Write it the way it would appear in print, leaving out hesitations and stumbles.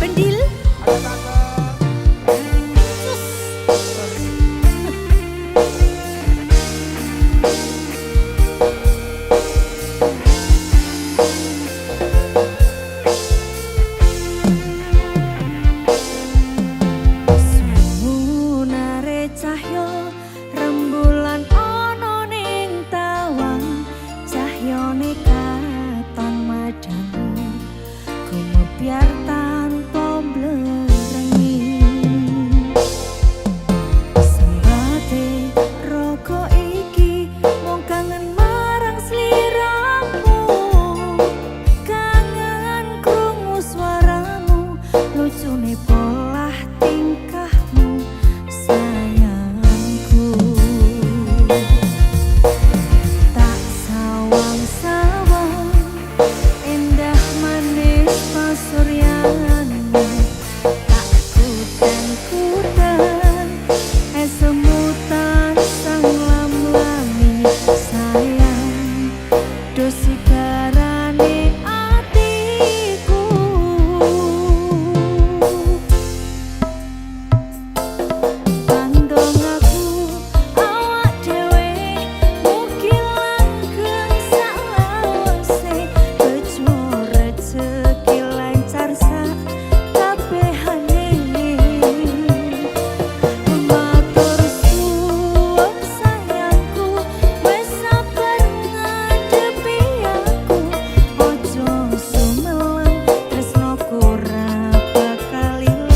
Pendil. Halo, Tante. Sus. Sumunare cahya rembulan ana ning tawang, cahyane katon madhangi gumebyar tanpa mblerengi. Sembate raga iki mung kangen marang sliramu, kangen krungu suaramu, lucune polah tingkahmu, sayangku. Tak sawang-sawang endah manis pasuryanmu, tak kuten-kuten esemutan sang lam-lami, sayang dosigarane atiku. Pandong aku awak dhewe mugi langgeng salawase, bejo rejeki lancar sak kabehane. Matur suwun sayangku, wis sabar ngadepi aku. Ojo sumelang, tresnoku ora bakal ilang.